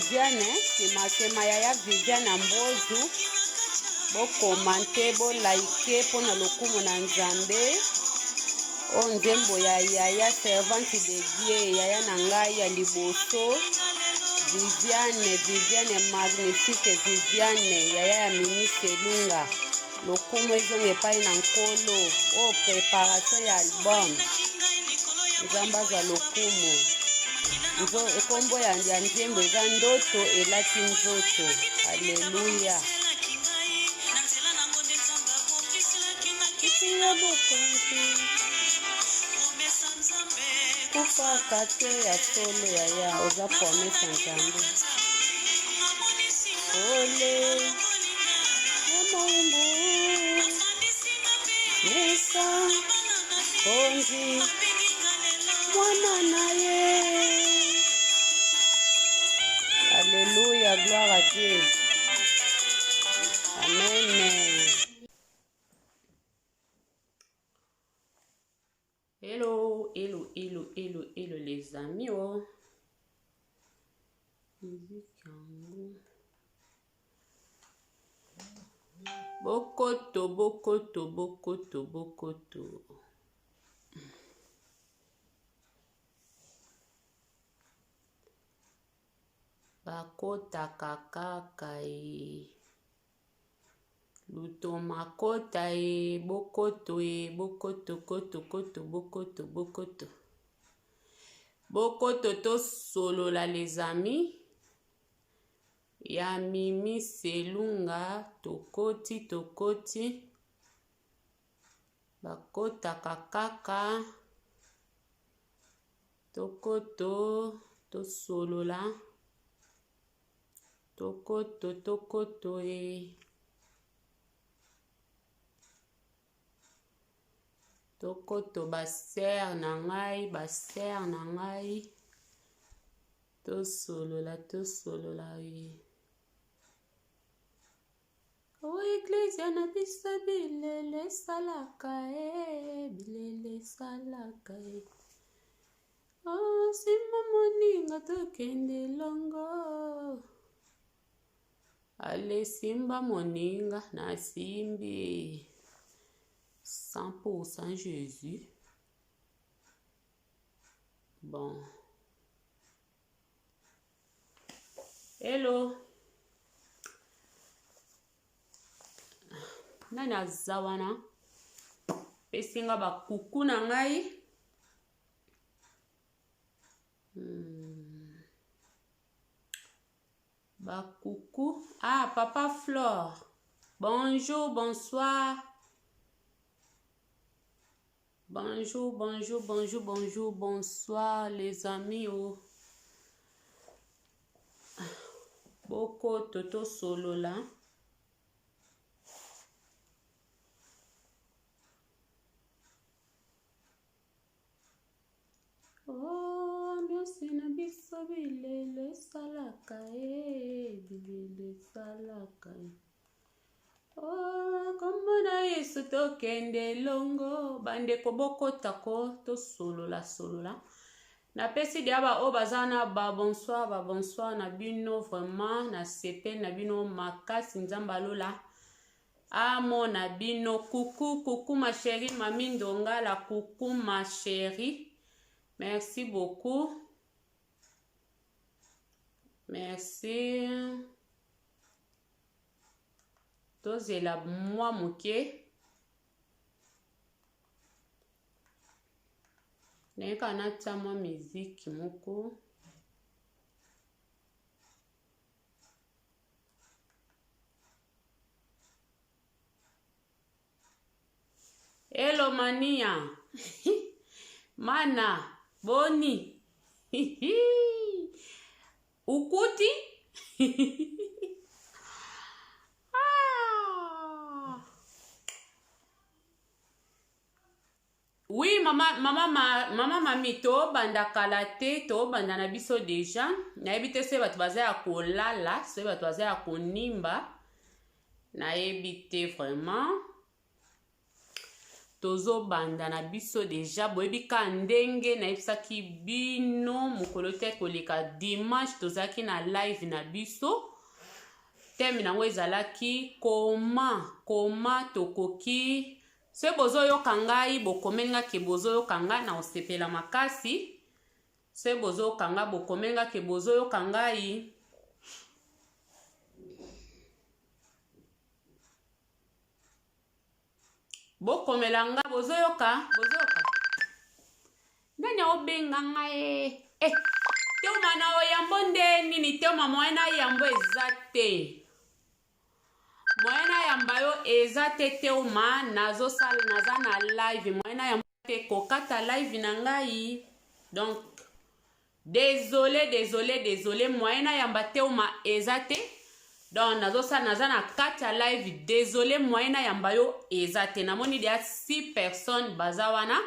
Viviane, nsima nsima yaya Viviane Ambozu, bokomante bolike mpo na lokumu na Nzambe. Oyo nzembo ya yaya servante de Dieu, yaya na ngai ya liboso Viviane, Viviane magnifique Viviane, yaya ya Mimi Selunga. Lokumu ezonga epai na Nkolo. Oyo preparation ya album. Nzambe azwa lokumu. Nkombo ya nzembo eza ndoto elati nzoto. Aleluya. Kufaka te ya solo yaya, oza promese ya Nzambe. Ole ya mowumbu mesa konzi mwana na ye. Alléluia, gloire à Dieu. Amen. Hello, hello, hello, hello, hello les amis. Oh. Musique yango. Bokoto, bokoto, bokoto, bokoto. Bakotaka kaka e. Lutoma kota e bokoto e bokoto koto koto bokoto bokoto bokoto tosolola les amis ya mimi selunga tokoti tokoti bakotaka kaka tokoto tosolola Tokoto tokoto e. Tokoto ba sœur na ngai, ba sœur na ngai. Tosolola tosolola e. O eglise na biso bilele esalaka e, bilele esalaka e. Oh, simba moninga tokende elongo. Ale simba moninga nasimbi 100% Jésus. Bon. Hello. Nani aza wana? Pesi nga ba kuku na ngai. Hmm. Ba coucou. Ah, papa Flore. Bonjour, bonsoir. Bonjour, bonjour, bonjour, bonjour, bonsoir les amis. Oh. Boko Toto Solola. Oh, ambiance na biso bilelo esalaka e bilelo esalaka e oh, kombo na yesu tokende elongo bandeko bokota ko tosolola solola napesi deya baoyo baza na ba bonsoir ba bonsoir na bino vraiment nasepeli na bino makasi nzambe alola Amona bino coucou coucou ma chérie mami ndongala coucou ma chérie merci beaucoup merci tozela mwa moke naye kaka natia mwa miziki moko Hello mania. Mana boni. Ukuti? ah. Oui mama mama ma, mama mami tobanda kala te tobanda na biso deja nayebi te soki bato baza ya kolala soki bato baza ya konimba nayebi te vraiment. Tozobanda na biso deja, boyebi ka ndenge nayebisaki bino mokolo te koleka dimanche tozalaki na live na biso. Thème nango ezalaki koma koma tokoki. Soki bozoyoka ngai, bokomeli nga ke bozoyoka ngai, na kosepela makasi. Soki bozoyoka ngai, bokomeli nga ke bozoyoka ngai. Bokomela nga, bozoyoka, bozoyoka. Nani aobenga ngai? Eh, Teoma na oyambo nde nini? Teoma moyen na yambo eza te. Moyen na yamba yo eza te Teoma, nazosala naza na live, moyen na yambo te kokata live na ngai. Donc Desole desole desole moyen na yamba teuma eza te donc nazosala naza na kati ya live desole moyen na yamba yo eza te namoni deja 6 personnes baza wana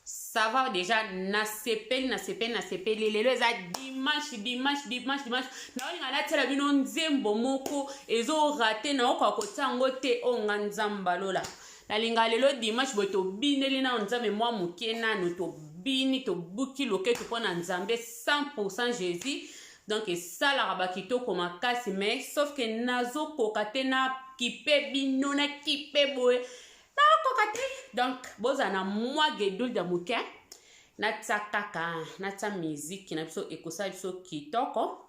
ça va déjà nasepeli nasepeli nasepeli lelo eza dimanche dimanche dimanche dimanche naolinga natiela bino nzembo moko ezorate naokoka kotia yango te oyo nga nzambe alola Nalinga lelo dimanche boye tobineli nano nzambe mwa moke nano tobini tobuki loketo mpo na nzambe 100% jésus donc esalaka bakitoko makasi mais sauf ke nazokoka te na kipe bino na kipe boye nakoka te donc bozala na mwa gedulda moke natia kaka natia miziki na biso ekosala biso kitoko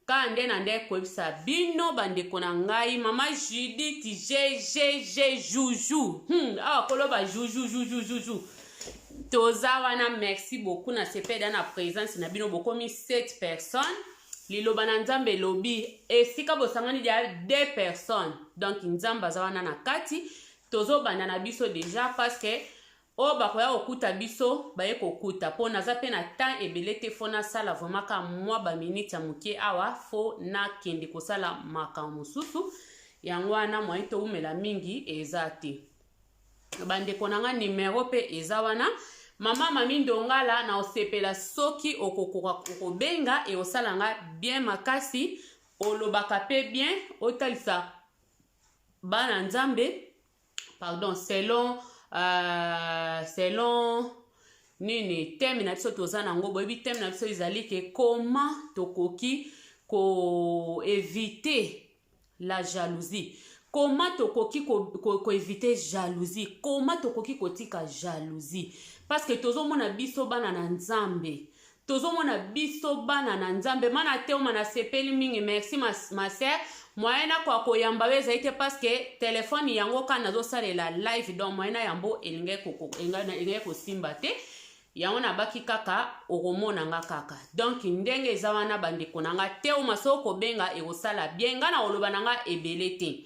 Kaka nde na nde koyebisa bino bandeko na ngai mama Judith GGG Juju awa koloba Juju Juju Juju toza wana merci beaucoup na sepeda na présence na bino bokomi 7 personnes liloba na nzambe elobi esika bosangani dia 2 personnes donc nzambe aza wana na kati tozobanda na biso deja parce que Oyo bakoya kokuta biso baye kokuta po naza pe na temps ebele te fo nasala vraiment ka mwa ba minutes ya moke awa fo nakende kosala makambo mosusu yango wana moyen towumela mingi eza te bandeko na nga numero pe eza wana mama mami ndongala na osepela soki okokoka okobenga eosala nga bien makasi olobaka pe bien otalisa bana nzambe pardon selon selon nini thème na biso toza nango boyebi thème na biso ezali ke comment tokoki ko éviter la jalousie comment tokoki koevite ko, ko jalousie comment tokoki kotika jalousie parce que tozomona biso bana na nzambe Tozomona biso bana na nzambe mana teoma nasepeli mingi merci ma, ma sœur moyen nakoka koyamba yo ezali te parce que telefone yango kaka nazosalela live donc moyen na yambo elingaki kosimba te yango nabaki kaka okomona nga kaka donc ndenge eza wana bandeko na nga teoma soki okobenga ekosala bien nga na koloba na nga ebele te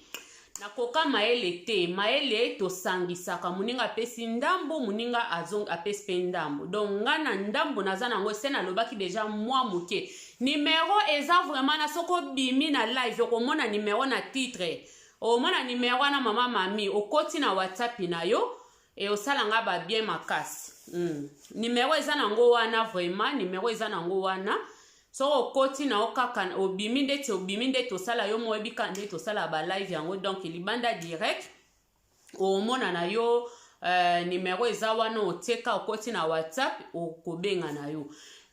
Nakoka mayele te mayele tosangisaka moninga apesi ndambo moninga azong apesi pe ndambo donc nga na ndambo naza nango se nalobaki deja mwa moke numero eza vraiment na soki obimi na live okomona numero na titre omona numero wana mama mami okoti na whatsapp na yo e osala nga ba bien makasi numero eza nango wana vraiment numero eza nango wana soki okoti na yo kaka obimi ndeti obimi ndeti osala yo moko oyebi kaka ndeti osala ba live yango donc libanda direct omona na yo numero eza wana otieka okoti na whatsapp okobenga na yo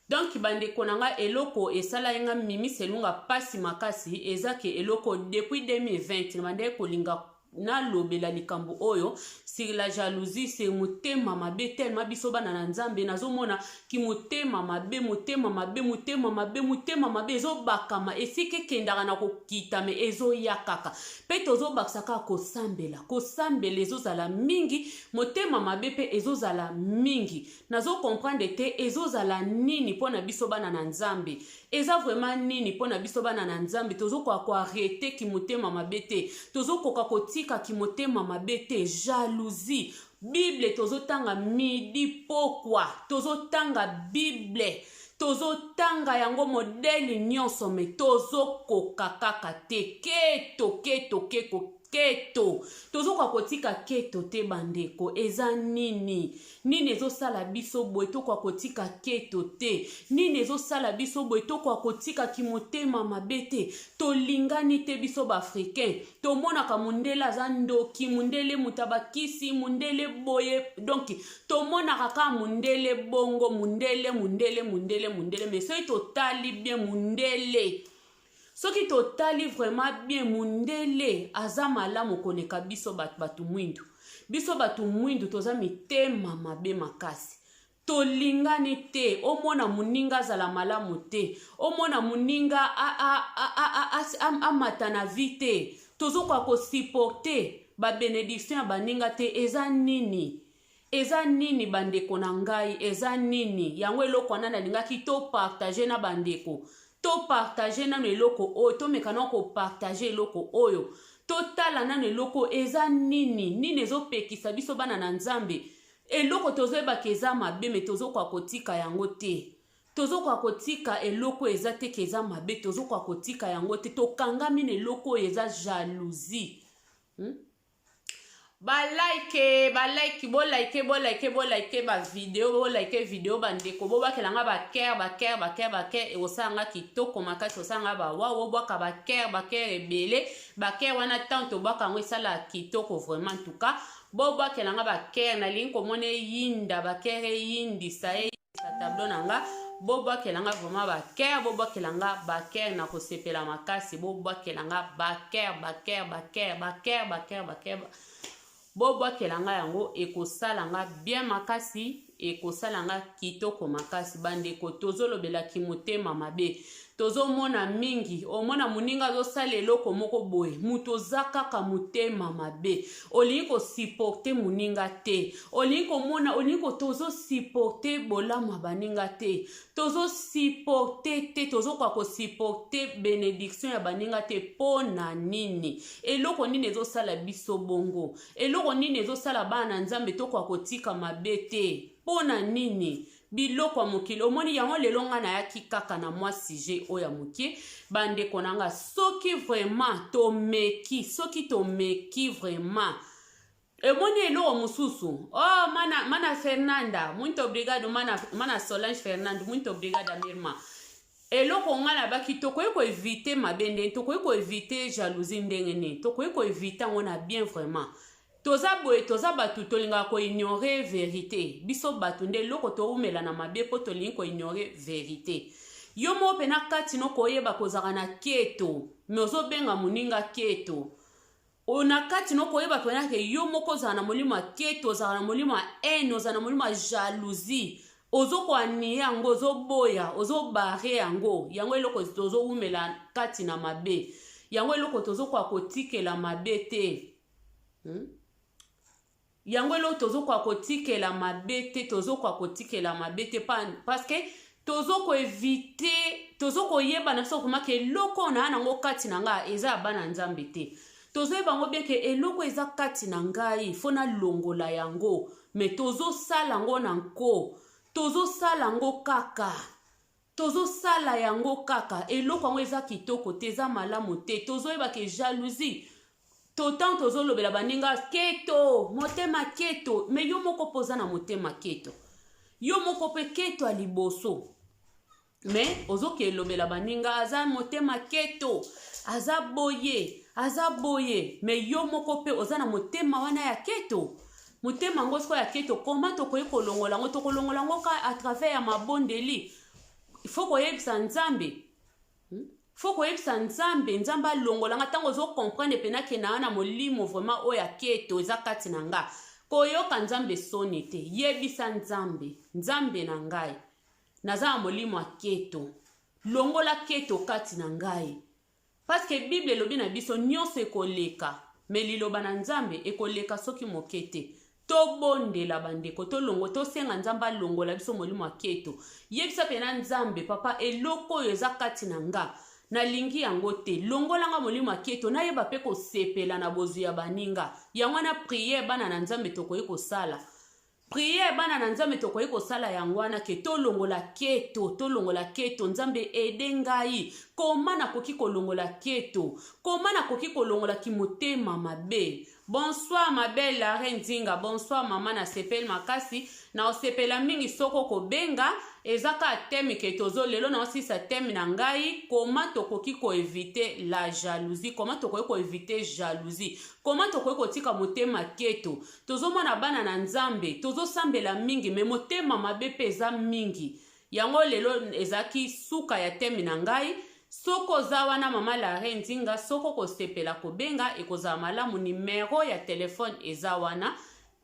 donc bandeko na nga eloko esalaki nga mimi selunga pasi makasi eza ke eloko depuis 2020 na bandaki kolinga nalobela likambo oyo sur la jalousie sur motema mabe tellement biso bana na nzambe nazomona ki motema mabe motema mabe motema mabe motema mabe ezobakama esika ekendaka na kokita me ezoya kaka mpe tozobakisa kaka kosambela kosambela ezozala mingi motema mabe mpe ezozala mingi nazo comprendre te ezozala nini mpo na biso bana na nzambe Eza vraiment nini pona biso bana na nzambe tozokoka ko arrete kimotema mabe te tozokoka kotika kimotema mabe te jalousie bible tozotanga midi pokwa tozotanga bible tozotanga yango modele nyonso me tozokoka kaka te keto keto keko. Keto, tozokoka kotika keto te. Bandeko, eza nini? Nini ezosala biso boye tokoka kotika keto te? Nini ezosala biso boye tokoka kotika kimotema mabe te? Tolingani te biso baafricain. Tomonaka mundele aza ndoki, mundele moto abakisi, mundele boye. Donc tomonaka kaka mundele bongo, mundele, mundele, mundele, mundele. Mais soki totali bien mundele, soki totali vraiment bien mundele, aza malamu koleka biso bato, bato mwindu. Biso bato mwindu toza mitema mabe makasi, tolingani te. Omona moninga azala malamu te, omona moninga amata na vie te, tozokoka kosupporter babénédiction ya baninga te. Eza nini? Eza nini, bandeko na ngai? Eza nini yango? Eloko wana nalingaki topartager na bandeko. Topartager nano eloko oyo, tomeka nano kopartager eloko oyo, totala nano eloko eza nini. Nini ezopekisa biso bana na Nzambe? Eloko tozoyebaka eza mabe, mais tozokoka kotika yango te. Tozokoka kotika eloko eza te ke eza mabe, tozokoka kotika yango te. Tokangami na eloko oyo eza jalousie, Balike, balike, bolike, bolike, bolike bavideo, bolike video. Bandeko, bobakela nga bacœur, bacœur, bacœur, bacœur. Ekosala nga kitoko makasi, osala nga bawaw. Obwaka bacœur, bacœur ebele. Bacœur wana, ntango tobwaka yango, esalaka kitoko vraiment. En tout cas, bobwakela nga bacœur. Nalingi komona eyinda, bacœur eyindisa, eyindisa tableau na nga. Bobwakela nga vraiment bacœur, bobwakela nga bacœur, na kosepela makasi. Bobwakela nga bacœur, bacœur, bacœur, bacœur, bacœur, bacœur, bobwakela nga yango. Ekosala nga bien makasi, ekosala nga kitoko makasi. Bandeko, tozolobelaki motema mabe. Tozomona mingi, omona moninga azosala eloko moko boye, moto oza kaka motema mabe, olingi kosupporter moninga te, olingi komona, olingi, tozosupporter bolamu ya baninga te, tozosupporter te, tozokoka kosupporter bénédiction ya baninga te. Mpo na nini? Eloko nini ezosala biso bongo? Eloko nini ezosala bana na Nzambe tokoka kotika mabe te? Mpo na nini? Biloko ya mokili, omoni yango. Lelo ngai nayaki kaka na mwa sujet oyo ya moke. Bandeko na nga, soki vraiment tomeki, soki tomeki vraiment, emoni eloko mosusu. Oh, mana, mana Fernanda, muito obrigado. Mana, mana Solange Fernando, muito obrigada, minha irmã. Eloko ngai nabaki, tokoki koéviter mabe ndenge, tokoki koéviter jalousie ndenge nini? Tokoki koéviter yango na bien vraiment. Toza boye, toza bato tolingaka koignorer vérité. Biso bato nde eloko toumela na mabe mpo tolingi koignorer vérité. Yo moko mpe na kati no koyeba kozala na keto, mais ozobenga moninga keto. Na kati no koyeba mpena ke yo moko ozala na molimo ya keto, ozala na molimo ya haine, ozala na molimo ya jalousie, ozokoanier yango, ozoboya, ozobarrer yango. Yango eloko tozowumela kati na mabe, yango eloko tozokoka kotikela mabe te, Yango eloko tozokoka kotikela mabe te, tozokoka kotikela mabe te, parce que tozokoéviter, tozokoyeba na biso komaka eloko oyo naa nango kati na ngai eza ya bana Nzambe te. Tozoyeba yango bien ke eloko eza kati na ngai, faut nalongola yango, mais tozosala yango na nko, tozosala yango kaka, tozosala yango kaka. Eloko yango eza kitoko te, eza malamu te. Tozoyeba ke jalousie, totan tozolobela baninga keto, motema keto, mais yo moko mpo oza na motema keto, yo moko mpe keto ya liboso, mais ozokelobela baninga aza motema keto, aza boye, aza boye, mais yo moko mpe oza na motema wana ya keto. Motema yango sikoyo ya keto, koma tokoki kolongola yango? Tokolongola yango ka à travers ya mabondeli. Faut koyebisa Nzambe, Faut koyebisa Nzambe, Nzambe alongola nga. Ntango ozocomprendre mpena ke na na molimo vraiment oyo ya keto eza kati na nga, koyoka Nzambe soni te. Yebisa Nzambe: "Nzambe na ngai, naza na molimo ya keto, longola keto kati na ngai." Parce que Bible elobi na biso, nyonso ekoleka, mais liloba na Nzambe ekoleka soki moke te. Tobondela, bandeko, tolongo, tosenga Nzambe alongola biso molimo ya keto. Yebisa mpena Nzambe: "Papa, eloko oyo eza kati na nga, nalingi yango te, longolanga molimo ya keto, nayeba mpe kosepela na bozwi ya baninga." Yango wana prière, bana na Nzambe, tokoki kosala prière. Bana na Nzambe, tokoki kosala yango wana ke tolongola keto, tolongola keto. Nzambe, aide ngai. Koma nakoki kolongola keto? Koma nakoki kolongola kimotema mabe? Bonsoir ma belle la reine Nzinga, bonsoir mama, na sepeli makasi, na osepela mingi soko kobenga. Eza ka thème ke tozo lelo, na osisa thème na ngai: comment tokoki koéviter la jalousie, comment tokoki koéviter jalousie, comment tokoki kotika motema keto. Tozomona bana na Nzambe, tozosambela mingi, mais motema mabe mpe eza mingi. Yango lelo ezalaki suka ya thème na ngai. Soki oza wana, mama la reine Nzinga, soki okosepela kobenga, ekozala malamu. Numero ya telefone eza wana.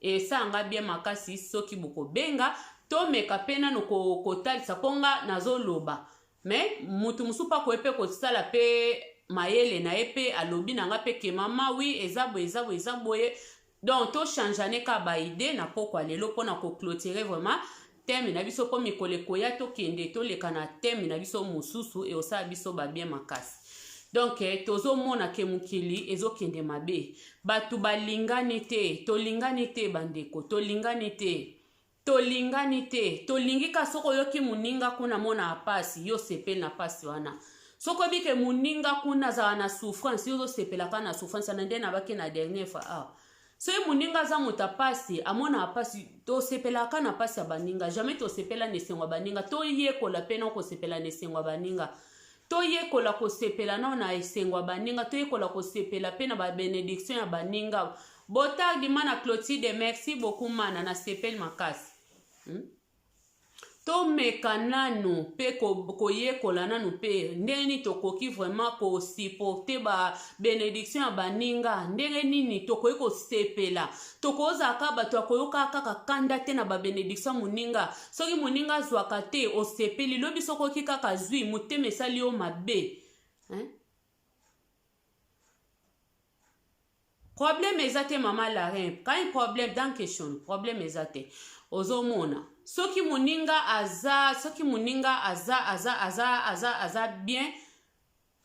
Esalanga bien makasi soki bokobenga. Tomeka mpe nano kotalisa, mpo nga nazoloba, mais mutu mosusu mpe akoki mpe kosala mpe mayele na ye, mpe alobi na nga mpe ke mama, oui, eza boye, eza boye, eza boye. Donc tochangeane kaka baidées na pokwa lelo mpona koclôturer vraiment thème na biso, mpo mikolo ekoya tokende toleka na thème na biso mosusu, eosala biso babien makasi. Donc tozomona ke mokili ezokende mabe, bato balingani te, tolingani te bandeko, tolingani te, tolingani te. Tolingi ka soki oyoki moninga kuna mona pasi, yo osepeli na pasi wana. Soki oyebi ke moninga kuna azala na souffrance, yo ozosepelaka na souffrance wana. Nde nabaki na dernière fois awa, soki moninga aza moto apasi, amonaka mpasi, tosepelaka na mpasi ya baninga. Jamais tosepela na esengo ya baninga. Toyekola mpe na kosepela na esengo ya baninga, toyekola kosepela nao na esengo ya baninga, toyekola kosepela mpe na babénédiction ya baninga. Botardi mana Clotilde, merci beaucoup mana, nasepeli makasi. Tomeka nanu mpe koyekola nanu mpe ndenge nini tokoki vraiment kosupporter babénédiction ya baninga, ndenge nini tokoki kosepela. Tokozalaka bato ya koyoka kaka kanda te na babénédiction ya moninga. Soki moninga azwaka te, osepeli. Lobi soki oki kaka zwi, motema esali yo mabe, hein? Problème eza te, mama Larin, kein problème, danke schön. Problème eza te. Ozomona soki moninga aza, soki moninga aza aza aza aza aza bien,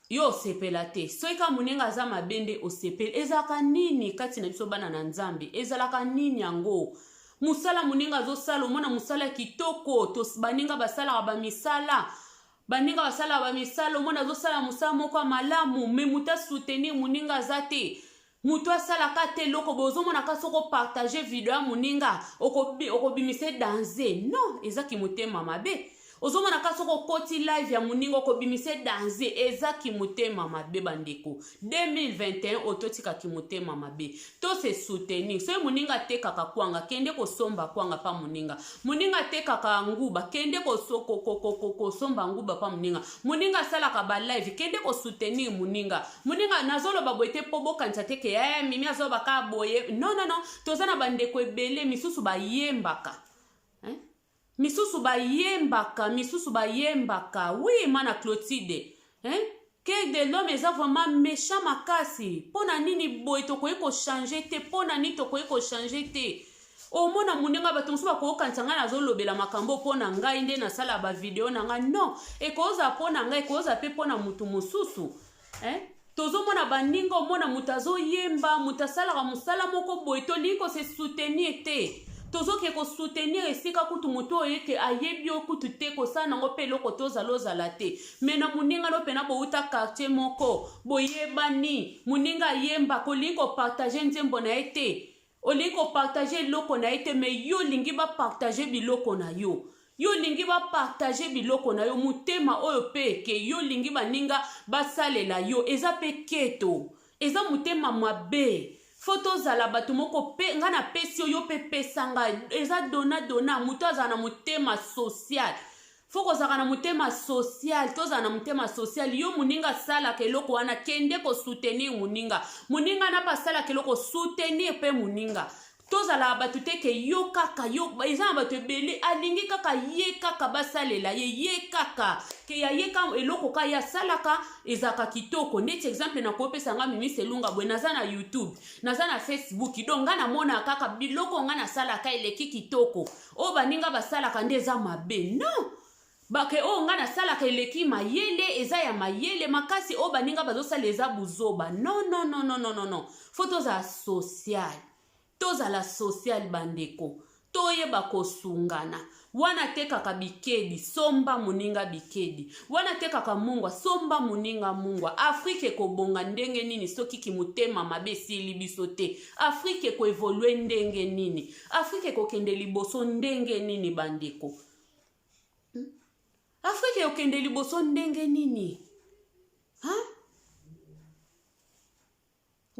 yo osepela te. Soki kaka moninga aza mabe nde osepela. Ezalaka nini kati na biso bana na Nzambe? Ezalaka nini yango? Mosala moninga azosala, omona mosala ya kitoko, baninga basalaka bamisala, baninga basalaka bamisala, omona azosala mosala moko ya malamu, mais moto asoutenir moninga aza te, moto asalaka te eloko boye. Ozomonaka soki opartager video ya moninga, okobimisa danger. Non, ezaki motema mabe. Ozomonaka soki okoti live ya moninga, okobimisa danger. Ezaki motema mabe, bandeko. 2021 oyo, totikaki motema mabe, tose soutenir. Soki moninga atekaka kwanga, kende kosomba kwanga pa moninga. Moninga atekaka nguba, kende kosomba nguba pa moninga. Moninga asalaka balive, kende kosoutenir moninga. Moninga, nazoloba boye te mpo bokanisa te ke Mimi azoloba kaka boye. Non, non, non, toza na bandeko ebele misusu bayembaka, eh? Misusu bayembaka, misusu bayembaka. Oui, mana Clotilde, hein? Cœur de l'homme eza vraiment méchant makasi. Mpo na nini boye tokoki kochanger te? Mpo na nini tokoki kochanger te? Omona moninga, bato mosusu bakokanisa ngai nazolobela makambo mpo na ngai nde nasala bavideo na ngai. Non, ekozala mpo na ngai, ekozala mpe mpo na motu mosusu, eh? Tozomona baninga, omona moto azoyemba, moto asalaka mosala moko boye, tolingi kose soutenir te. Tozoke kosoutenir esika kutu moto oyo eke ayebi yo kutu te, kosala nango mpe eloko tozala ozala te. Mais na moninga no mpena bouta quartier moko, boyebani, moninga ayemba, kolingi kopartager nzembo na ye te, olingi kopartager eloko na ye te, mais yo olingi bapartager biloko na yo. Yo olingi bapartager biloko na yo. Motema oyo mpe ke yo olingi baninga basalela yo, eza mpe keto, eza motema mabe. Faut tozala bato moko mpe ngai napesi yo, yo mpe pesa ngai. Eza dona dona. Moto azala na motema social, faut kozalaka na motema social. Tozala na motema social. Yo moninga asalaka eloko wana, kende kosoutenir moninga. Moninga na mpe asalaka eloko, soutenir mpe moninga. Tozalaka bato te ke yo kaka yo. Eza na bato ebele alingi kaka ye kaka basalela ye, ye kaka ke ya ye ka eloko ka ye asalaka ezalaka kitoko. Ndeti exemple nakopesa nga Mimi Selunga boye, naza na YouTube, naza na Facebook, donc nga namonaka kaka biloko nga nasalaka eleki kitoko, oyo baninga basalaka nde eza mabe. Non, bake oyo nga nasalaka eleki mayele, eza ya mayele makasi, oyo baninga bazosala eza buzoba. Non, non, non, non, non, non, non, faut tozala social, tozala social bandeko, toyeba kosungana. Wana atekaka bikedi, somba moninga bikedi. Wana atekaka mungwa, somba moninga mungwa. Afrique ekobonga ndenge nini soki kimotema mabe esili biso te? Afrique ekoevolue ndenge nini? Afrique ekokende liboso ndenge nini bandeko? Afrique ekokende liboso ndenge nini? Ha?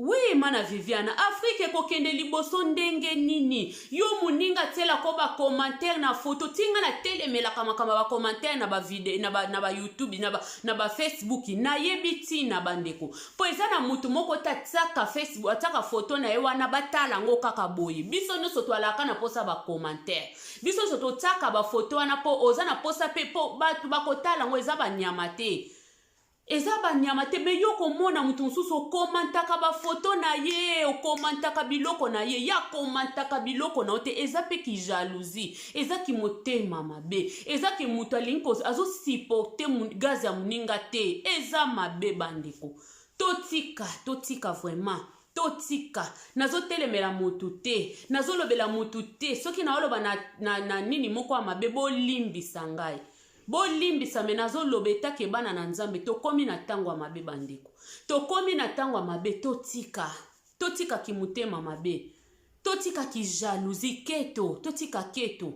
Oui mana Viviana, Afrique ekokende liboso ndenge nini? Yo moninga tiela ko ba commentaire na photo, tinga na telemelaka makambo ba commentaire na ba video na ba, na ba YouTube na ba, na ba Facebook, nayebi tina bandeko. Po eza na mutu moko ta tiaka Facebook, atiaka photo na ye wana batala yango kaka boye. Biso nyonso twalaka na posa ba commentaire. Biso nyonso totiaka ba photo wana po oza na posa pe po batu bakotala yango eza ba nyama te. Eza ba nyama te mais yo komona mutu mosusu okomantaka ba photo na ye okomantaka biloko na ye ye akomantaka biloko na yo te eza pe ki jalousie eza ki motema mabe eza ke mutu alingi azo supporte gaz ya moninga te eza mabe bandeko totika totika vraiment totika nazotelemela mutu te nazolobela mutu te soki naoloba na, na, na nini moko ya mabe bolimbisa ngai Bolimbisa me nazo loba etake bana na nzambe tokomi na tango ya mabe bandeko tokomi na tango ya mabe totika totika kimutema mabe totika ki jalousie keto totika keto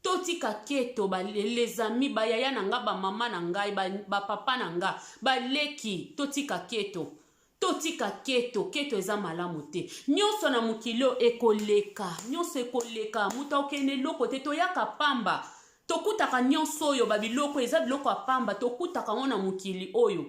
totika keto ba les amis ba yaya na nga ba mama na ngai ba, ba papa na nga baleki totika keto Totika keto, keto eza malamu te. Nyonso na mokili oyo ekoleka, nyonso ekoleka, moto akokende eloko te, toyaka pamba. Tokutaka nyonso oyo ba biloko eza biloko ya pamba, tokutaka yango na mokili oyo.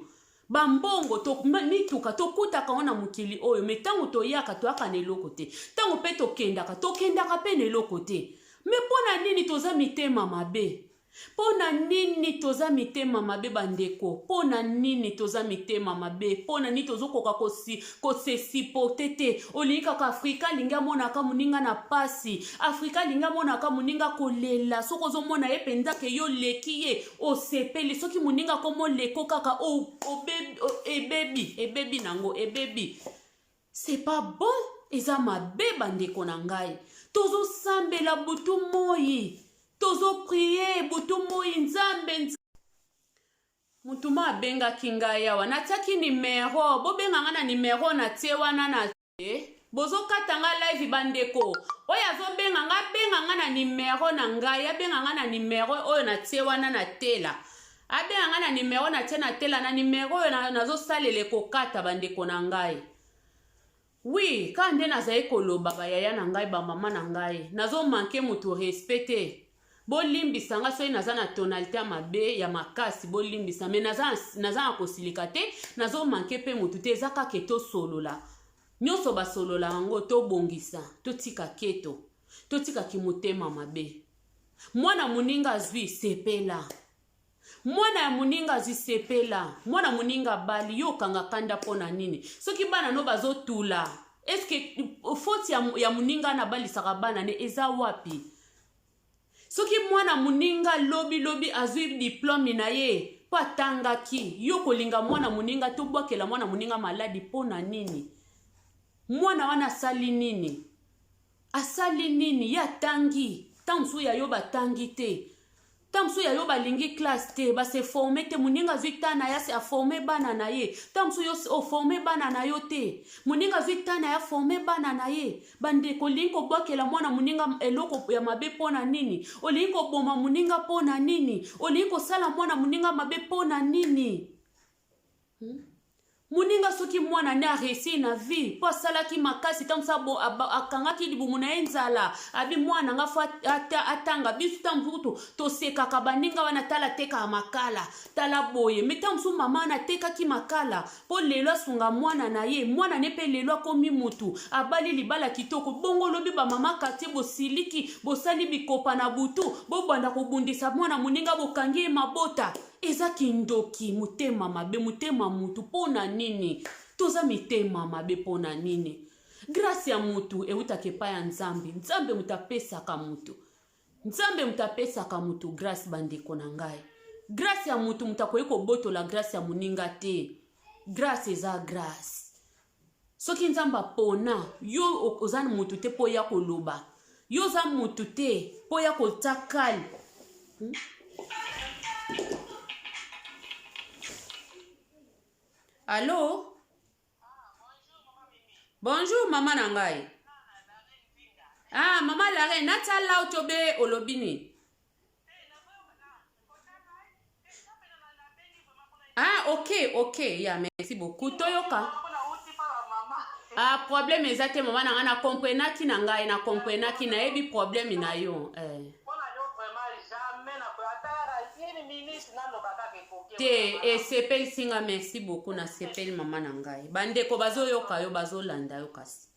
Ba mbongo, to, mituka, tokutaka yango na mokili oyo, me ntango toyaka, toyaka na eloko te. Ntango mpe tokendaka, tokendaka mpe na eloko te. Me mpo na nini toza mitema mabe? Mpo na nini toza mitema mabe bandeko? Mpo na nini toza mitema mabe? Mpo na nini tozokoka kosi kose supporter te? Olingi kaka Afrika alingi amonaka moninga na pasi, Afrika alingi amonaka moninga kolela. Soki ozomona ye mpenza ke yo oleki ye, osepeli. Soki moninga akomoleko kaka obebi, ebebi, ebebi nango, ebebi. C'est pas bon, eza mabe bandeko na ngai. Tozosambela butu moi, tozo prier butu moi Nzambe nzambe. Mutu mo abengaki ngai awa, natiaki nimero, bobenga ngai na nimero natie wana na bozokata nga live bandeko. Oyo azobenga nga abenga nga na nimero na ngai, abenga nga na nimero oyo natie wana na tela. Abenga nga na numero na tie na tela na numero oyo nazosalela ekokata bandeko na ngai. Oui, kaka nde nazali koloba ba yaya na ngai ba mama na ngai nazo manque mutu respect te. Bolimbisa nga soki naza na tonalite ya mabe ya makasi bolimbisa mais naza naza na kosilika te nazo manque pe mutu te eza kaka tosolola nyonso basolola yango tobongisa totika keto totika kimotema mabe mwana moninga azwi sepela Mwana ya moninga azwi sepela mwana moninga abali yo okanga kanda mpo na nini soki bana no bazotula eske faute ya, ya moninga na abalisaka bana ne eza wapi soki mwana moninga lobi lobi azwi diplome na ye mpo atangaki yo kolinga mwana moninga tobwakela mwana moninga maladi mpo na nini mwana wana asali nini Asali nini? Ye atangi. Ntango mosusu ya yo batangi te. Ntango mosusu ya yo balingi classe te, ba se former te. Moninga azwi temps na ye aforme bana na ye. Ntango mosusu yo oforme bana na yo te. Moninga azwi temps na ye aforme bana na ye. Bandeko, olingi kobwakela mwana moninga eloko ya mabe mpo na nini? Olingi koboma moninga mpo na nini? Olingi kosala mwana moninga mabe mpo na nini? Moninga soki mwana ne areusir na vie mpo asalaki makasi ntango mosusu akangaki libumu na ye nzala abi mwana nga fo atanga biso ntango mosusu tosekaka baninga wana tala atekaka makala tala boye me ntango mosusu mama wana atekaki makala mpo lelo asunga mwana na ye mwana ne mpe lelo akomi mutu abali libala kitoko bongo lobi bamama quartier bosiliki bosali bikopa na butu bobanda kobundisa mwana moninga bokangi ye mabota Eza kindoki motema mabe motema mutu pona nini toza mitema mabe pona nini grace ya mutu eutaka epai ya nzambe nzambe moto apesaka mutu nzambe moto apesaka mutu grace bandeko na ngai grace ya mutu moto akoki kobotola grace ya moninga te grace eza grace Soki Nzambe apona yo oza mutu te mpo oya koloba yo oza mutu te mpo oya kotia kale. Allo? Bonjour mama na ngai. Ah, mama la reine, natia lao to be olobi nini? Ah, ok, ok, ya merci beaucoup. Toyoka. Ah, problème eza te mama na ngai, na comprenaki na ngai, na comprenaki, nayebi problème na yo. Eh. Te esepelisi nga, merci beaucoup, nasepeli mama na ngai. Bandeko bazoyoka yo, bazolanda yo kasi.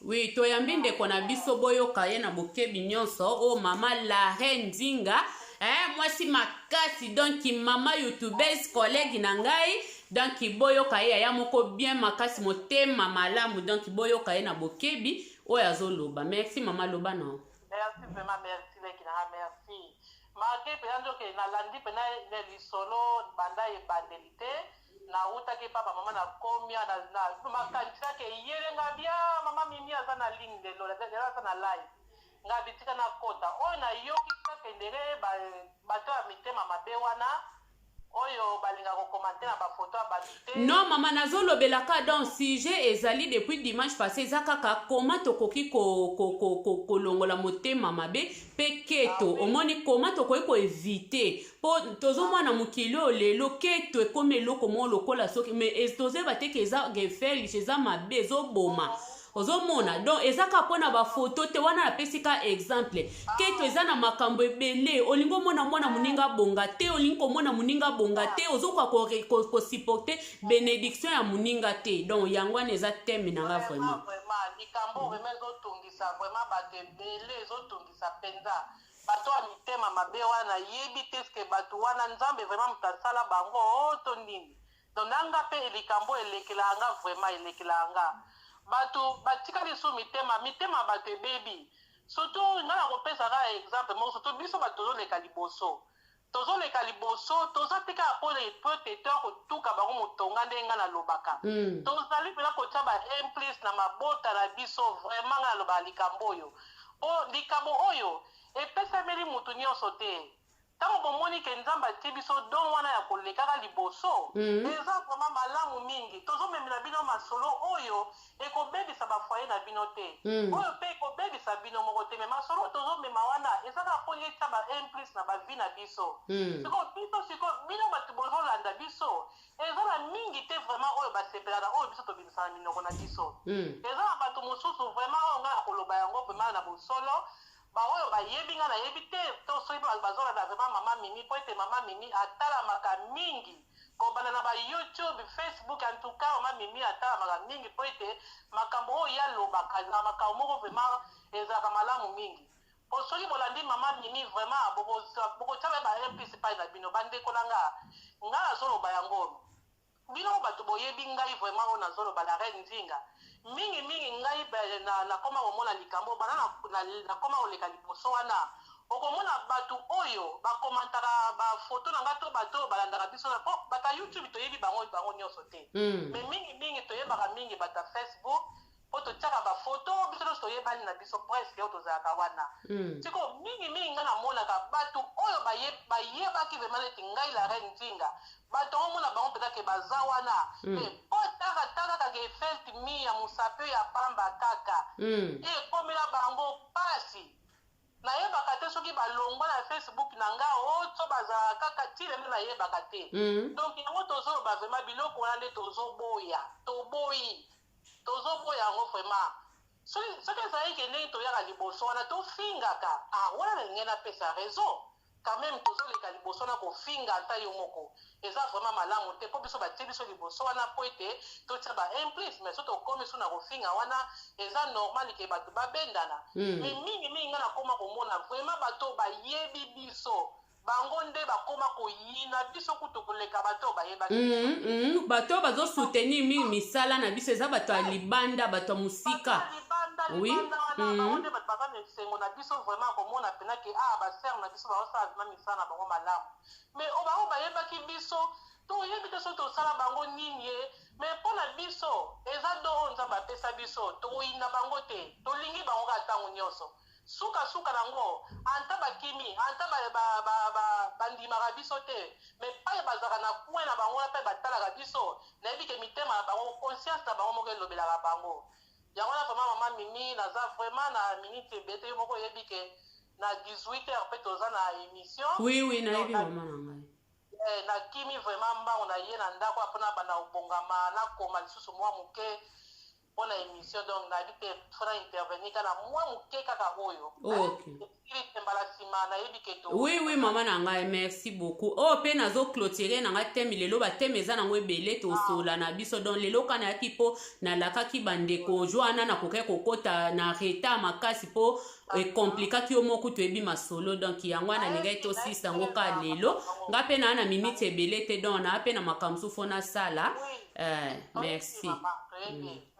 Oui, toyambi ndeko na biso, boyoka ye na bokebi nyonso. Oyo mama la reine Nzinga, eh, mwasi makasi, donc mama youtubeuse collègue na ngai, donc boyoka ye yaya moko bien makasi, motema malamu, donc boyoka ye na bokebi oyo azoloba. Merci mama, loba na. Merci vraiment, merci leki na nga, merci. Malgré mpenza nzoke nalandi mpenza lisolo banda ebandeli te, nawutaki epa bamama, nakomia makanisaki eyelenga bia mama Mimi aza na ligne lelo, lelo aza na live. Nga bitika nakota oyo nayoki kaka ndenge bato ya mitema mabe wana oyo balingaka kocommenter na bafoto ya bato te. Non mama, nazolobelaka donc sujet ezali depuis dimanche passé, eza kaka koma tokoki kolongola motema mabe mpe keto. Omoni koma tokoki koéviter, mpo tozomona mokili oyo lelo keto ekomi eloko moko lokola soki, mais tozoyeba te ke eza gefelish, eza mabe, ezoboma. Ozomona, donc eza kaka mpona bafoto te wana napesi ka exemple. Keto eza na makambo ebele. Olingi omona mwana moninga bonga te, olingi komona moninga bonga te, ozokoka kosupporter bénédiction ya moninga te. Donc yango wana eza thème na nga vraiment. Vraiment, likambo vraiment ezotungisa vraiment bato ebele, ezotungisa mpenza bato ya mitema mabe wana. Nayebi te ce que bato wana, Nzambe vraiment moto asala bango o to nini. Donc nanga mpe likambo elekelaka nga vraiment, elekelaka nga. Bato batikali so mitema bato ebebi. Surtout nga na kopesaka exemple moko, surtout biso bato tozoleka liboso, tozoleka liboso, toza te kaka po ete to kotuka bango motonga. Ndenge nga nalobaka, tozali mpena kotia ba implice na mabota na biso. Vraiment, nga nalobaka likambo oyo, po likambo oyo epesameli mutu nyonso te. Ntango bomoni ke Nzambe atie biso don wana ya kolekaka liboso, eza vraiment malamu mingi. Tozomemela bino masolo oyo ekobebisa bafoyer na bino te, oyo mpe ekobebisa bino moko te, mais masolo tozomema wana eza kaka mpo etia ba implice na bavie na biso. Sikoyo biso, sikoyo bino bato bozolanda biso, eza na mingi te vraiment oyo basepelaka oyo biso tobimisaka na minoko na biso. Eza na bato mosusu vraiment oyo ngai na koloba yango vraiment na bosolo, baoyo bayebi ngai, nayebi te to soki bazolanda vraiment mama Mimi, mpo ete mama Mimi atalamaka mingi kobanda na baYouTube, Facebook. En tout cas, mama Mimi atalamaka mingi mpo ete makambo oyo ye alobaka ezalaka makambo moko vraiment ezalaka malamu mingi. Po soki bolandi mama Mimi vraiment, bokotia ba implice epai na bino. Bandeko na nga, ngai nazoloba yango, bino bato boyebi ngai vraiment, oyo nazoloba la reine Nzinga, mingimingi ngai nakoma komona likambo bana nakoma koleka liboso wana. Okomona bato oyo bakomantaka bafoto na ngai to bato oyo balandaka biso, po bato ya YouTube toyebi bango nyonso te, mais mingimingi toyebaka mingi bato ya Facebook, mpo totiaka bafoto biso nyonso, toyebani na biso presque oyo tozalaka wana. Sikoyo mingimingi ngai namonaka bato oyo bayebaki vraiment neti ngai la reine Nzinga, bato yango omona bango mpenza ke baza wana, mpo taka taka kaka efelt mi ya mosapi ya pamba kaka ekomela bango pasi. Nayebaka te soki balongwa na Facebook na nga o so bazalaka kaka ti lelo, nayebaka te. Donc yango tozoloba vraiment, biloko wana nde tozoboya, toboyi, tozoboya yango vraiment. Soki ezalaki ke ndenge toyaka liboso wana tofingaka, ah, wana nalingai napesa raison quand même. Tozoleka liboso wana, kofinga ata yo moko eza vraiment malamu te, mpo biso batie biso liboso wana mpo ete totia ba implice. Mais so tokomi so na kofinga wana, eza normal ke bato babendana. Mais mingimingi ngai nakóma komona vraiment bato bayebi biso, bango nde bakóma koyina biso kutu koleka bato oyo bayebaki. Bato oyo bazosoutenir mingi misala na biso eza bato ya libanda, bato ya mosika. Libanda, libanda wana, bango nde bato baza na esengo na biso vraiment, komona mpena ke ah, basere na biso bazosala vraiment misala na bango malamu. Mais o bango bayebaki biso, toyebi te soki tosala bango nini ye. Mais mpo na biso eza don oyo Nzambe apesa biso, tokoyina bango te, tolingi bango kaka ntango nyonso. Suka suka nango ata bakimi, ata ba bandimaka biso te, mais epai bazalaka na coin na bango wana pe batalaka biso, nayebi ke mitema na bango, conscience na bango moko elobelaka bango. Yango wana vraiment maman Mimi, naza vraiment na minutes ebele te, yo moko oyebi ke na 18 heures pe toza na emission. Oui, nayebi mama na ngai. Eh, nakimi vraiment mbangu na ye na ndako po nabanda kobongama, nakoma lisusu mwa moke mpo na emission. Donc nayebi te, faut na intervenir kaka na mwa moke kaka oyo. Esili te, mbala nsima nayebi ke to Oui, mama na ngai, merci beaucoup. Oyo mpe nazoclôturer na ngai thème lelo. Bathème eza nango ebele, tosola na biso. Donc lelo ka nayaki mpo nalakaki bandeko jo wana, nakokaki kokɔta na retard makasi mpo ekomplikaki yo moko, toyebi masolo. Donc yango wana nalingaki tosisa yango ka lelo. Nga mpe naa na minute ebele te, donc naa mpe na makambo mosusu faut nasala. Merci.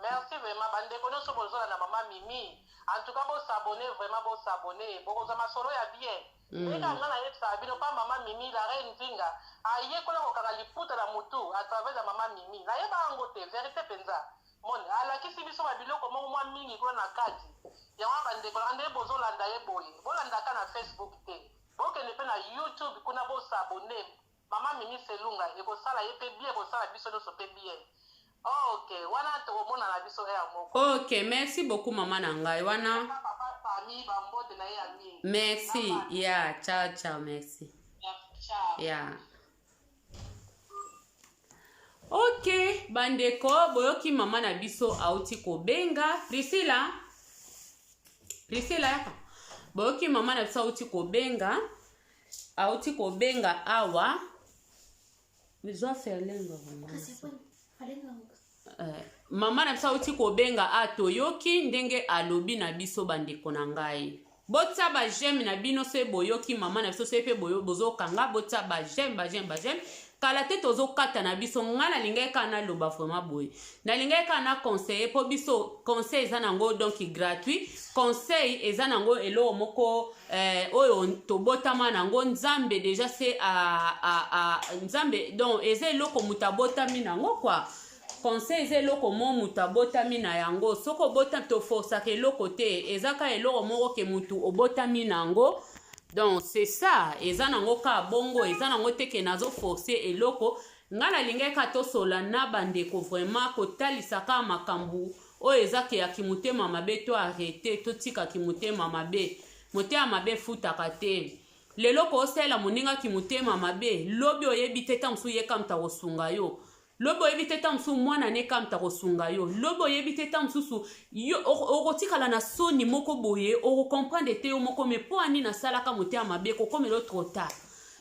Merci vraiment, bandeko nyonso bozolanda mama Mimi. En tout cas bos'abonner, vraiment bos'abonner, bokozwa masolo ya bien. Ndenge nga nayebisaka bino pa mama Mimi la reine Nzinga, ayekola kokanga liputa na motu à travers ya mama Mimi. Nayeba yango te, vérité mpenza. Moni alakisi biso babiloko moko mwa mingi kuna na kati. Yango wana, bandeko nanga, nde bozolanda ye boye, bolandaka na Facebook te, bokende mpe na YouTube kuna, bos'abonner mama Mimi Selunga. Ekosala ye mpe bien, ekosala biso nyonso mpe bien. Ok, wana tokomona na biso heure moko. Ok, merci beaucoup, mama na ngai wana. Papa Sami, bambote na ye ya mingi. Merci ya, ciao ciao, merci. Ciao. Ya, ok, bandeko, boyoki mama na biso auti kobenga. Priscilla, Priscilla, yaka. Boyoki mama na biso auti kobenga, auti kobenga awa. Zwa ferlenga. Mama na biso auti kobenga a, toyoki ndenge alobi na biso. Bandeko na ngai, botia baj'aime na bino soki boyoki mama na biso, soki mpe bozokanga, botia baj'aime, baj'aime, baj'aime. Kala te tozokata na biso. Ngai nalingaki kaka naloba vraiment boye, nalingaki kaka na conseiller, mpo biso conseil eza nango donc gratuit. Conseil eza nango eloko moko oyo tobotama nango. Nzambe déjà se a, Nzambe, donc eza eloko moto abotami nango quoi. Conseil eza eloko mo moto abotami na yango. Soki obota, toforsaka eloko te, eza kaka eloko moko ke motu obotami na yango. Donc c'est ça, eza nango kaka bongo, eza nango te ke nazoforce eloko. Ngai nalingaki kaka tosola na bandeko, vraiment kotalisa kaka makambo oyo eza ke yaki motema mabe. To arrêter, totikaki motema mabe. Motema mabe efutaka te. Lelo koosalela moningaki motema mabe, lobi oyebi te, ta mosusu ye kamta kosunga yo. Lobi oyebi te, ta mosusu mwana ne kamta kosunga yo. Lobi oyebi te, ta mosusu yo okotikala na soni moko boye, okocomprendre te yo moko. Me mpo ani nasalaka motema mabe, kokomela trop tard.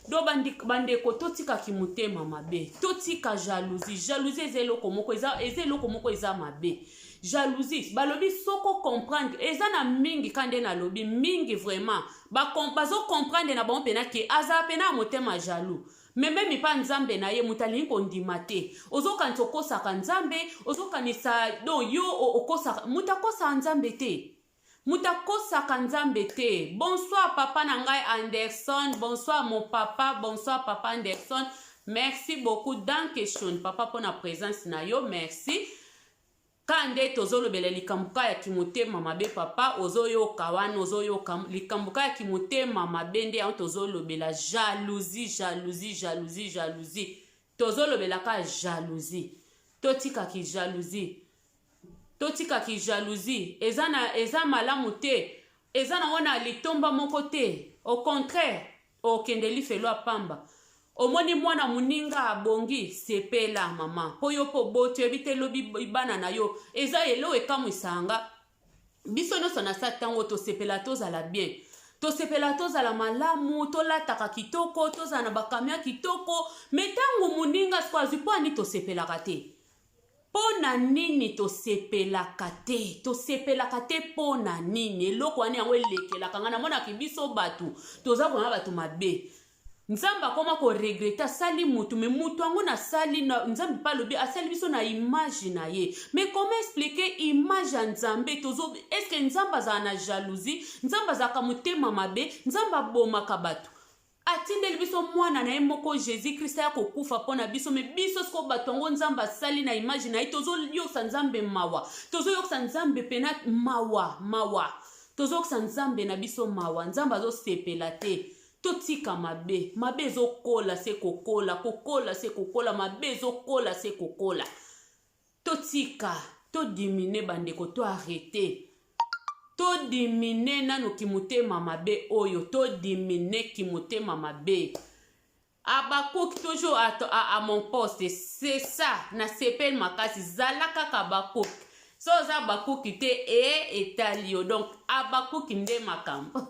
Donc bandeko, totikaki motema mabe, totika jalousie. Jalousie eza eloko moko, eza eloko moko eza mabe, jalousie. Balobi soko comprendre eza na mingi ka nde nalobi mingi vraiment bazocomprendre na bango mpena ke azala mpena ya motema jaloux. Me meme mpa Nzambe na ye, moto alingi kondima te. Ozokanisa okosaka Nzambe, ozokanisa donc yo okosaka moto. Akosaka Nzambe te, moto akosaka Nzambe te. Bonsoir, papa na ngai Anderson. Bonsoir, mon papa. Bonsoir, papa Anderson. Merci beaucoup, danke schön, papa, mpona présence na yo, merci. Ka nde tozolobela likambo ka ya kimotema mabe. Papa, ozoyoka wana, ozoyoka likambo ka ya kimotema mabe nde yango tozolobela. Jalousie, jalousie, jalousie, jalousie, tozolobela ka jalousie. Totikaki jalousie, totikaki jalousie. Eza na eza malamu te, eza nango na litomba moko te. Au contraire, okende lifelo ya pamba. Omoni mwana moninga abongi, sepela mama, mpo yo mpo oboti, oyebi te lobi bana na yo. Eza eloko ekamwisaka nga. Biso nyonso na sa ntango tosepela, tozala bien, tosepela, tozala malamu, tolataka kitoko, tozala na bakamia kitoko. Me ntango moninga siko azwi, mpo ani tosepelaka te? Mpo na nini tosepelaka te? Tosepelaka te mpo na nini? Eloko wana yango elekelaka ngai. Namonaki biso bato toza kona bato mabe. Nzambe akoma koregretter, asali mutu, me mutu yango nasali Nzambe mpe alobi asali biso na image na ye. Mais comment expliquer image ya Nzambe? Tozo, est-ce Nzambe azala na jalousie? Nzambe azalaka motema mabe? Nzambe abomaka bato? Atindeli biso mwana na ye moko Jésus Christ aya kokufa mpo na biso. Me biso siko bato yango Nzambe asali na image na ye, tozoyokisa Nzambe mawa, tozoyokisa Nzambe mpena mawa, mawa. Tozokisa Nzambe na biso mawa. Nzambe azosepela te. Totika mabe. Mabe ezokola se kokola, kokola se kokola, mabe ezokola se kokola. Totika, todimine bandeko, to arrete. Todimine nanu kimotema mabe oyo, todimine kimotema mabe. Habacuc toujours à mon poste, c'est ça, na sepel makasi, zala kaka Habacuc. So oza Habacuc te e etali yo, donc Habacuc nde makambo.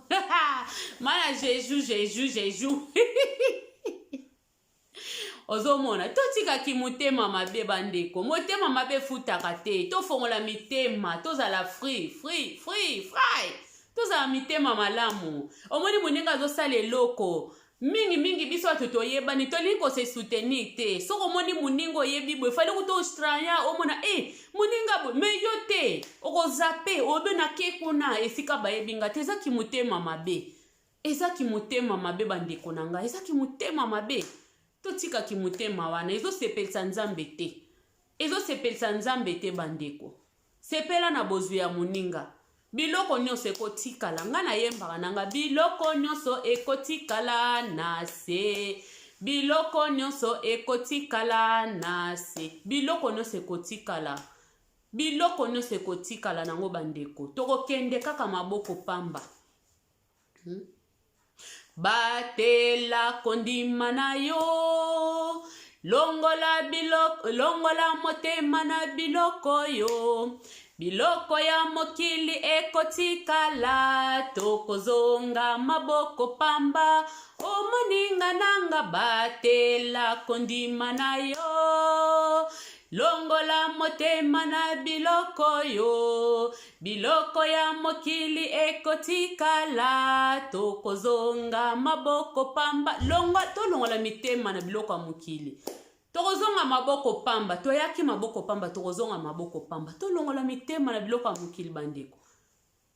Mana je joue, je joue, je joue. Ozomona, totikaki motema mabe bandeko, motema mabe efutaka te. Tofongola mitema, tozala free, free, free, fry, tozala mitema malamu. Omoni moninga azosala eloko mingi mingi, biso bato toyebani, tolingi kose soutenir te. Soki omoni moninga oyebi boye, fali kuta ostraya, omona e moninga boye, me yo te okozape obe nake kuna esika bayebi nga te. Ezaki motema mabe, ezaki motema mabe bandeko na ngai, ezaki motema mabe. Totikaki motema wana, ezosepelisa Nzambe te, ezosepelisa Nzambe te bandeko. Sepela na bozwi ya moninga. Biloko nyonso ekotikala. Nga nayembaka na nga, biloko nyonso ekotikala na se, biloko nyonso ekotikala na se, biloko nyonso ekotikala, biloko nyonso ekotikala nango bandeko. Tokokende kaka maboko pamba. Batela kondima na yo, longola biloko, longola motema na biloko yo, biloko ya mokili ekotikala, tokozonga maboko pamba. Omoninga nanga, batela kondima na yo, longola motema na biloko yo, biloko ya mokili ekotikala, tokozonga maboko pamba. Longwa, tolongola mitema na biloko ya mokili, tokozonga maboko pamba. Toyaki maboko pamba, tokozonga maboko pamba. Tolongola mitema na biloko ya mokili bandeko.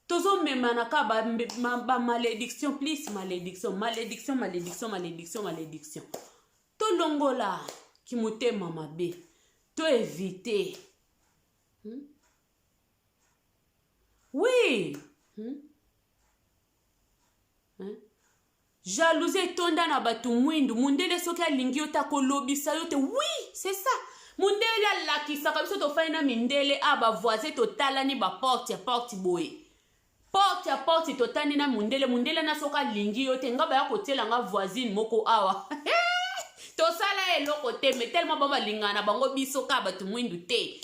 Tozomemana ka bamalédiction, ba plus malédiction, malédiction, malédiction, malédiction, malédiction. Tolongola kimotema mabe, toevite. Oui. Jalousie etonda na bato mwindu. Mundele soki alingi yo te, akolobisa yo te. Oui, c'est ça. Mundele alakisaka biso, tofai na mindele a bavoisin, totalani baporte ya porte boye, porte ya porte, totani na mundele. Mundele na soki alingi yo te, nga baya kotiela nga voisine moko awa, tosala eloko te, mais tellement bango balingana na bango, biso kaka bato mwindu te.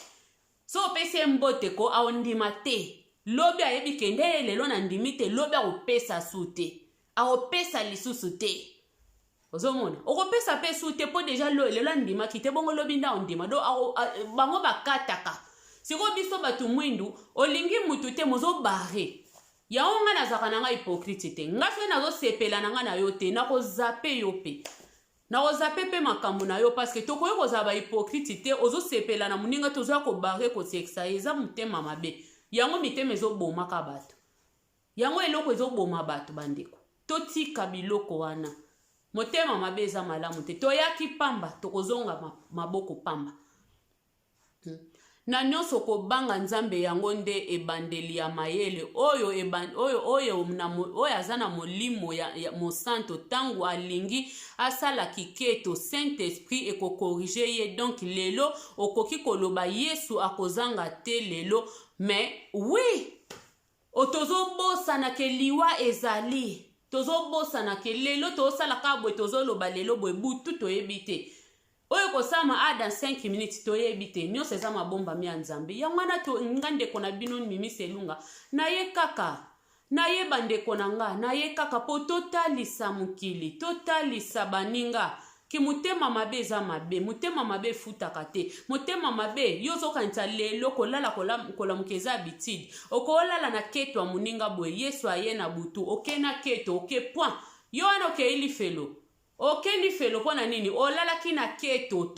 So opesi ye mbote ko, aondima te. Lobi ayebi kende, lelo na ndimi te, lobi akopesa su te, akopesa lisusu te. Ozomona, okopesa mpe su te, mpo déjà lelo andimaki te, bongo lobi nde aondima. Do bango bakataka. Sikoyo biso bato mwindu, olingi mutu te, mozobare yango. Ngai nazalaka na ngai hypocrite te. Ngai soki nazosepela na ngai na yo te, nakozape yo mpe, nakozape mpe makambo na yo, parce que tokoki kozala bahypocrite te. Ozosepela na moninga te, ozoya kobare, kosekisa ye, eza motema mabe. Yango mitema ezobomaka bato, yango eloko ezoboma bato bandeko. Totika biloko wana, motema mabe eza malamu te. Toyaki pamba, tokozonga maboko pamba. Na nyonso, kobanga Nzambe, yango nde ebandeli ya mayele. Oyo, oyo, oyo, na, oyo aza na molimo ya mosanto, ntango alingi asala kiketo, Saint Esprit ekokorige ye. Donc lelo okoki koloba Yesu akozanga te lelo, mais oui, tozobosana ke liwa ezali. Tozobosana ke lelo tozosala kaka boye, tozoloba lelo boye, butu toyebi te oyo kosalama a dans 5 minutes, toyebi te. Nyonso eza mabombami ya Nzambe. Yango wana nga ndeko na bino Mimisi Elunga, naye kaka, nayeba ndeko na nga, naye kaka mpo totalisa mokili, totalisa baninga ke motema mabe eza mabe, motema mabe efutaka te. Motema mabe, yo ozokanisa lelo kolala, kolamuka eza habitude. Okolala na keto ya moninga boye, Yesu aye na butu, oke na keto, oke point, yo wana okei lifelo, oke lifelo. Mpo na nini olalaki na keto?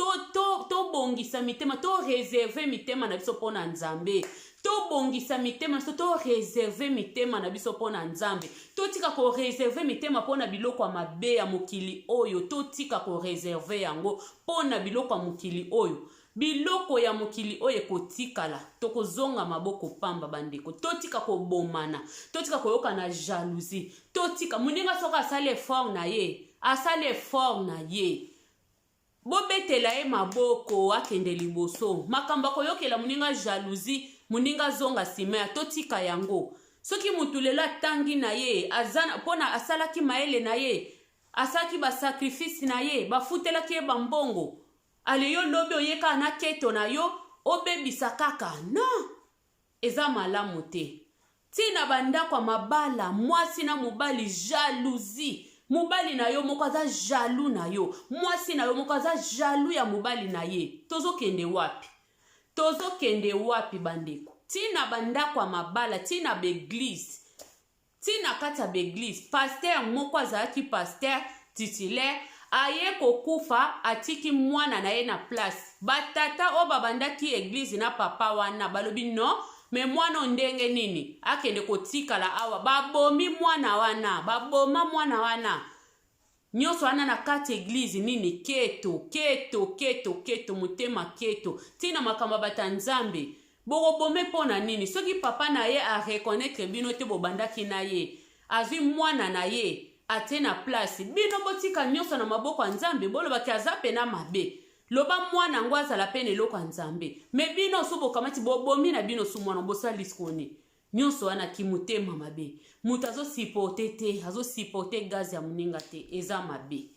Tobongisa to, to mitema, toreserve mitema na biso mpo na Nzambe. Tobongisa mitema na biso, toreserve mitema na biso mpo na Nzambe. Totika koreserve mitema mpo na biloko ya mabe ya mokili oyo. Totika koreserve yango mpo na biloko ya mokili oyo. Biloko ya mokili oyo ekotikala, tokozonga maboko pamba. Bandeko, totika kobomana, totika koyoka na jalousie, totika moninga. Soki asali effort na ye, asali effort na ye, bobetela ye maboko, akende liboso. Makambo akoyokela moninga jalousie, moninga azonga nsima ya, totika yango. Soki mutu lelo atangi na ye, aza mpona asalaki mayele na ye, asalaki basacrifice na ye, bafutelaki ye bambongo, ale yo lobi oye kaka na keto na yo, obebisa kaka. Non, eza malamu te. Ntina bandako ya mabala, mwasi na mobali, jalousie. Mobali na yo moko aza jaloux na yo, mwasi na yo moko aza jaloux ya mobali na ye. Tozokende wapi? Tozokende wapi, bandeko? Ntina bandako ya mabala, ntina baéglise, ntina kati ya baéglise. Pasteur moko azalaki pasteur titulaire, aye kokufa, atiki mwana na ye na place. Batata oyo babandaki église na papa wana balobi: "Non, mais mwana oyo, ndenge nini akende kotikala awa?" Babomi mwana wana, baboma mwana wana. Nyonso wana na kati église. Nini? Keto, keto, keto, keto, motema keto. Ntina makambo ya bato ya Nzambe, bokobome mpo na nini? Soki papa na ye areconnaître bino te, bobandaki na ye, azwi mwana na ye, atie na place bino. Botika nyonso na maboko ya Nzambe. Bolobaki aza pena mabe, loba mwana yango azala mpe na eloko ya Nzambe. Mais bino so bokamati, bobomi na bino so mwana, bosali sikoni. Nyonso wana kimotema mabe. Moto azosupporter te, azosupporter gaz ya moninga te. Eza mabe,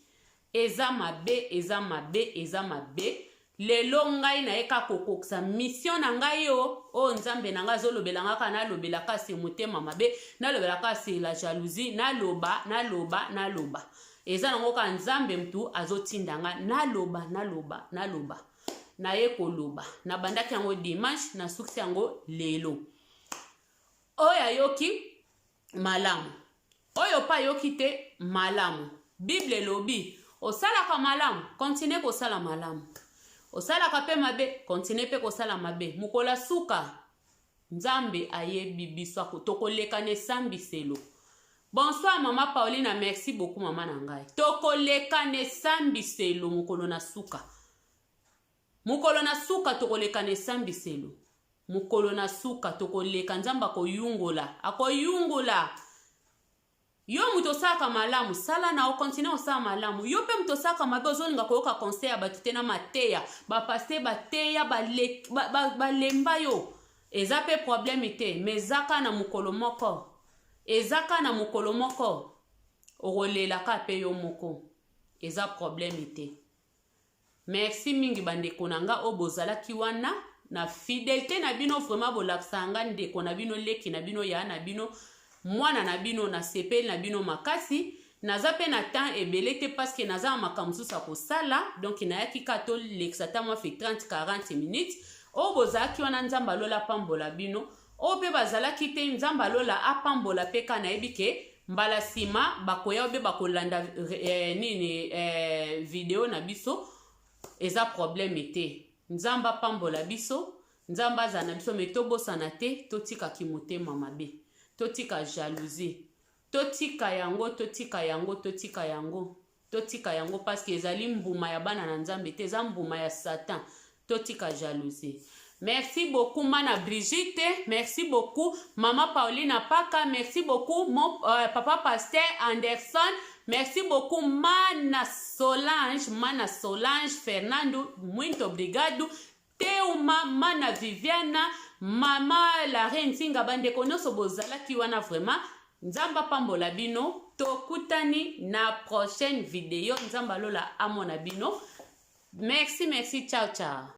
eza mabe, eza mabe, eza mabe. Lelo ngai nayeka kokokisa mission na ngai oyo oyo Nzambe na ngai azolobela nga kaka. Nalobela kasi motema mabe, nalobela kasi la jalousie, naloba, naloba, naloba. Eza nango kaka Nzambe mutu azotinda nga naloba, naloba, naloba. Naye koloba, nabandaki yango dimanche, nasukisi yango lelo. Oyo ayoki, malamu. Oyo mpe ayoki te, malamu. Bible elobi: osalaka malamu, continue kosala malamu. Osalaka mpe mabe, continue mpe kosala mabe. Mokolo suka, Nzambe ayebi biso, tokoleka na esambiselo. Bonsoir, mama Paulina, merci beaucoup, mama na ngai. Tokoleka na esambiselo mokolo na suka. Mokolo na suka, tokoleka na esambiselo. Mokolo na suka, tokoleka. Nzambe akoyungola, akoyungola. Yo moto osalaka malamu, sala na ocontinuer kosala malamu. Yo mpe moto osalaka mabe, ozolinga koyoka conseil ya bato te, na mateya bapasteur bateya, balemba yo, eza mpe problème te. Mais eza kaka na mokolo moko, eza kaka na mokolo moko okolelaka mpe yo moko. Eza problème te. Merci mingi, bandeko na nga oyo bozalaki wana na fidélité na bino. Vraiment, bolakisaka nga ndeko na bino, leki na bino, ya na bino, mwana na bino. Nasepeli na bino makasi. Naza mpe na temps ebele te, parce que naza na makambo mosusu ya kosala. Donc nayaki kaka tolekisa ta mwa fe 30 40 minutes. Oyo bozalaki wana, Nzambe alola apambola bino. Oyo mpe bazalaki te, Nzambe alola apambola mpe. Ka nayebi ke mbala nsima bakoya obe bakolanda nini video na biso. Eza problème te. Nzambe apambola biso, Nzambe azala na biso. Mais tobosana te, totikaki motema mabe, totika jalousie, totika yango, totika yango, totika yango, totika yango, parce que ezali mbuma ya bana na Nzambe te, eza mbuma ya Satan. Totika jalousie. Merci beaucoup, mana Brigitte. Merci beaucoup, mama Pauline Paka. Merci beaucoup, mon papa pasteur Anderson. Merci beaucoup, mana Solange, mana Solange Fernando, muito obrigado. Teuma, mana Viviana, mama la reine Nzinga, bandeko nyonso bozalaki wana, vraiment Nzambe apambola bino. Tokutani na prochaine video. Nzambe alola amona bino. Merci, merci, ciao, ciao.